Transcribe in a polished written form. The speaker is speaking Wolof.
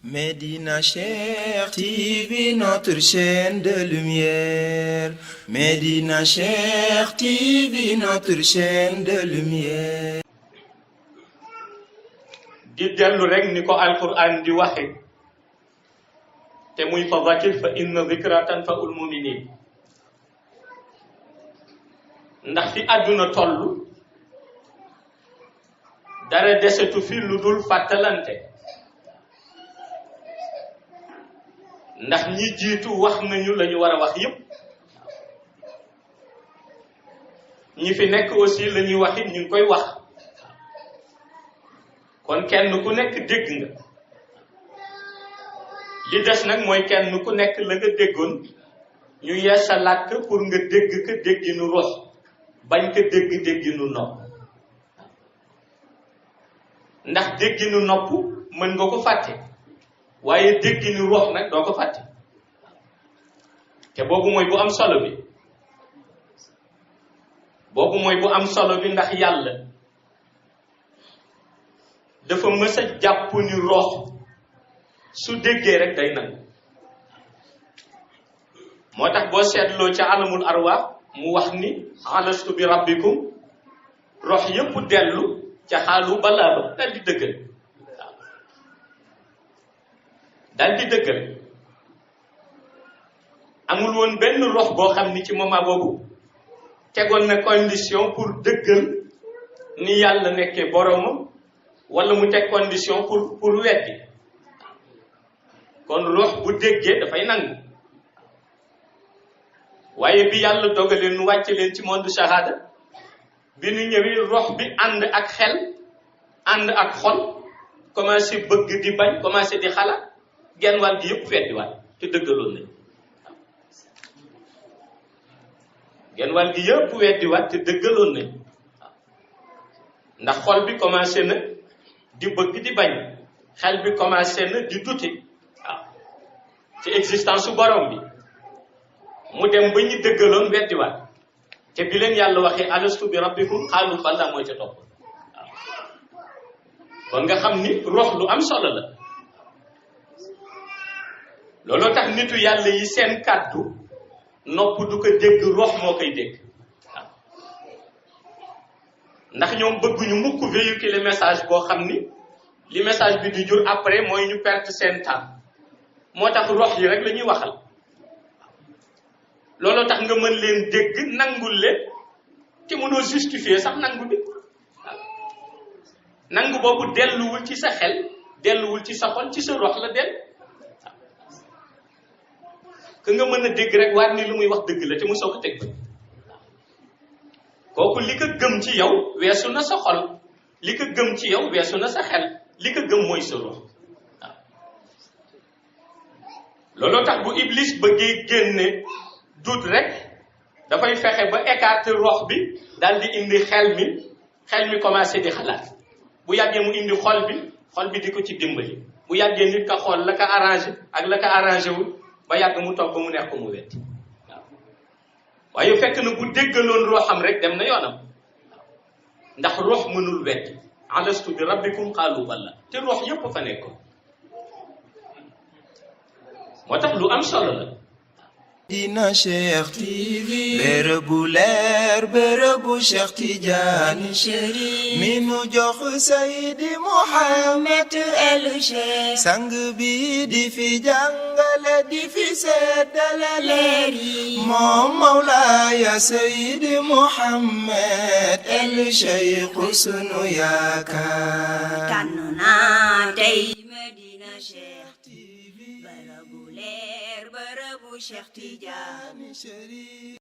Médina Cheikh TV, notre chaîne de lumière. Médina Cheikh TV, notre chaîne de lumière. di dellu rek ni ko alquran di waxe te muy fa zakir fa inna zikra tanfa'ul muminin ndax fi àdduna toll dara desetu fi lu dul fàttalante ndax ñi jiitu wax nañu lañu war a wax yépp ñi fi nekk aussi lañuy wax it ñu ngi koy wax kon kenn ku nekk dégg nga li des nag mooy kenn ku nekk la nga déggoon ñu yeesalaat ko pour nga dégg ko dégginu rox bañ ko dégg dégginu nopp ndax dégginu nopp mën nga ko fàtte waaye dégginu rox nag doo ko fàtte te boobu mooy bu am solo bi boobu mooy bu am solo bi ndax yàlla dafa mës a jàpp ni rox su déggee rek day nangu moo tax boo seetloo ca alamul arwaax mu wax ni alastu bi rabbikum rox yépp dellu ca xaalu balaa ba dal di dëggal waaw dal di dëggal amul woon benn rox boo xam ni ci moment boobu tegoon na condition pour dëggal ni yàlla nekkee boromam wala mu teg condition pour weddi kon rox bu déggee dafay nangu waaye bi yàlla dogalee nu wàcce leen ci monde shahada bi nu ñëwee rox bi ànd ak xel ànd ak xol commencé bëgg di bañ commencé di xalaat genn wàll gi yëpp weddiwaat te dëggaloon nañ genn wàll gi yëpp weddiwaat te dëggaloon nañ ndax xol bi commencé na di bëgg di bañ xel bi commencé na di douter waaw ci existence su borom bi mu dem ba ñu dëggaloon weddiwaat te bi leen yàlla waxee alastu bi rabbikum xaalu bala mooy ca topp waaw kon nga xam ni rox lu am solo la looloo tax nitu yàlla yi seen kàddu nopp du ko dégg rox moo koy dégg waaw ndax ñoom bëgguñu mukk véhiculer message boo xam ni li message bi di jur après mooy ñu perte seen temps moo tax rox yi rek la ñuy waxal looloo tax nga mën leen dégg nangul leen te mënoo justifier sax nangu bi waaw nangu boobu delluwul ci sa xel delluwul ci sa xol ci sa rox la dellu waaw que nga mën a dégg rek waat ni lu muy wax dëgg la te mu soo ko teg ba kooku li ko gëm ci yow weesu na sa xol li ko gëm ci yow weesu na sa xel li ko gëm mooy sa rox waaw looloo tax bu iblis bëggee génne dut rek dafay fexe ba écarter rox bi daal di indi xel mi commencé di xalaat bu yàggee mu indi xol bi di ko ci dimbali bu yàggee nit ka xool la ko arrangé ak la ko arrangé wul ba yàgg mu toog ba mu neex ko mu wetti waaw waaye fekk na bu déggaloon roxam rek dem na yoonam waaw ndax rox mënul wetti alastu bi rabbikum xaalu bala te rox yépp fa nekkoon moo tax lu am solo la Médina Cheikh TV, bërëbu leer bërëbu Cheikh Tidiane Chérif mi nu jox Seydi Mouhamed El Cheik sang bi di fi jàngale di fi seddale leer yi moom Mawlaaya Seydi Mouhamed El Cheik sunu yaakaar tànn naa tey Médina Cheikh TV bërëbu leer bërëbu Cheikh Tidiane Chérif